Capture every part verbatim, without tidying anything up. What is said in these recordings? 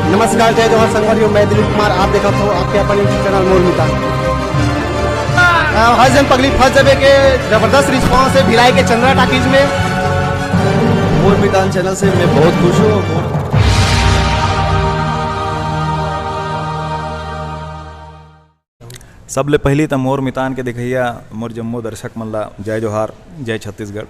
नमस्कार, जय जोहार संगवारी हो, मैं दिलीप कुमार, आप देखत हो आपके अपन YouTube चैनल मोर मितान। अ, हर जन पगली फंस जबे के जबरदस्त रिस्पांस है भिलाई के चंद्रा टाकीज में। मोर मितान चैनल से मैं बहुत खुश हूँ। सबले पहिली त मोर मितान के देखइया मोर जम्मो दर्शक मन ला जय जोहार, जय छत्तीसगढ़।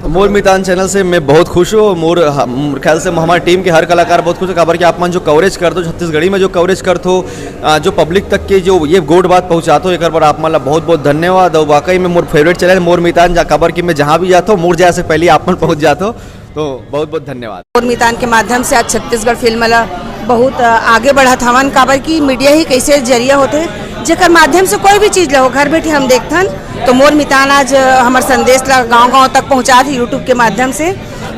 मोर मितान चैनल से मैं बहुत खुश हूँ। मोर ह-, मोर ख्याल से हमारे टीम के हर कलाकार बहुत खुश है, काबर कि आप मन जो कवरेज करत हो, छत्तीसगढ़ी में जो कवरेज करत हो, आ, जो पब्लिक तक के जो ये गोठ बात पहुँचात हो, एकर बर आप मन ला बहुत बहुत धन्यवाद। और वाकई में मोर फेवरेट चैनल मोर मितान, जा काबर कि मैं जहाँ भी जाता हूँ, मोर जाए से पहले आप मन पहुँच जात हो, तो बहुत बहुत धन्यवाद। मोर मितान के माध्यम से आज छत्तीसगढ़ फिल्म ला बहुत, अ, आगे बढ़त हवन, काबर कि मीडिया ही कैसे जरिया होथे, जेकर माध्यम से कोई भी चीज ला हो, घर बैठे हम देखथन। तो मोर मितान आज, अ, हमर संदेश ला गांव-गांव तक पहुंचात हे YouTube के माध्यम से।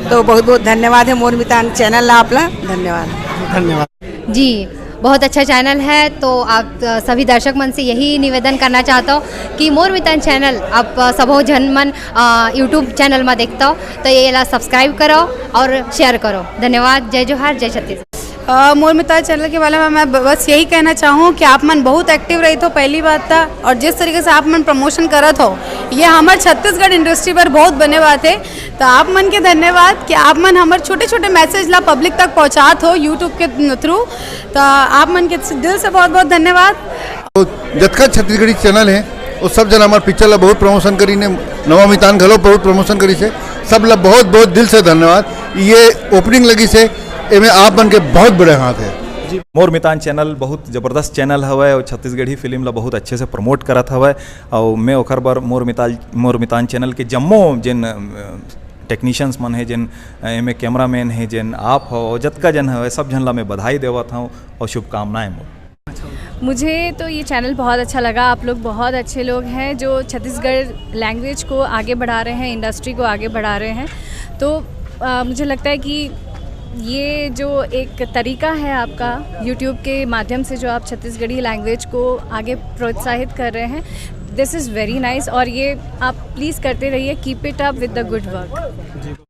तो बहुत-बहुत धन्यवाद है मोर मितान चैनल ला, आप ला धन्यवाद। धन्यवाद। जी, बहुत अच्छा चैनल है। तो आप, अ, सभी दर्शक मन से यही निवेदन करना चाहता हूँ कि मोर मितान चैनल आप, अ, सबो झन मन, अ, YouTube चैनल में देखता हो, तो ये ला सब्सक्राइब करो और शेयर करो। धन्यवाद। जय जोहार, जय छत्तीसगढ़। अ, मोर मितान चैनल के बारे में मैं ब-, बस यही कहना चाहूँ कि आप मन बहुत एक्टिव रही हो, पहली बात था, और जिस तरीके से आप मन प्रमोशन करत हो, ये हमर छत्तीसगढ़ इंडस्ट्री पर बहुत बने बात है। तो आप मन के धन्यवाद कि आप मन हमर छोटे-छोटे मैसेज ला पब्लिक तक पहुँचात हो YouTube के थ्रू। तो आप मन के दिल से बहुत-बहुत धन्यवाद। तो जतका छत्तीसगढ़ी चैनल है, वो सब जन हमार पिक्चर ला बहुत प्रमोशन करी ने, नवा मितान घलो बहुत प्रमोशन करी से, सब ला बहुत बहुत दिल से धन्यवाद। ये ओपनिंग लगी से, एमे आप मन के बहुत बड़े हाथ है। मोर मितान चैनल बहुत जबरदस्त चैनल हवय और छत्तीसगढ़ी फिल्म ला बहुत अच्छे से प्रमोट करत हवय। और मैं ओकर बर मोर मिताल मोर मितान चैनल के जम्मो जेन, अ, टेक्नीशियंस मन हे, जेन, अ, एमे कैमरामैन हे, जेन आप हो, जतका जन हवय, सब झन ला मैं बधाई देवत हूँ और शुभकामनाएं मोर। मुझे तो ये चैनल बहुत अच्छा लगा। आप लोग बहुत अच्छे लोग हैं जो छत्तीसगढ़ लैंग्वेज को आगे बढ़ा रहे हैं, इंडस्ट्री को आगे बढ़ा रहे हैं। तो, अ, मुझे लगता है कि ये जो एक तरीका है आपका, YouTube के माध्यम से जो आप छत्तीसगढ़ी लैंग्वेज को आगे प्रोत्साहित कर रहे हैं, this is very nice। और ये आप प्लीज़ करते रहिए, keep it up with the good work।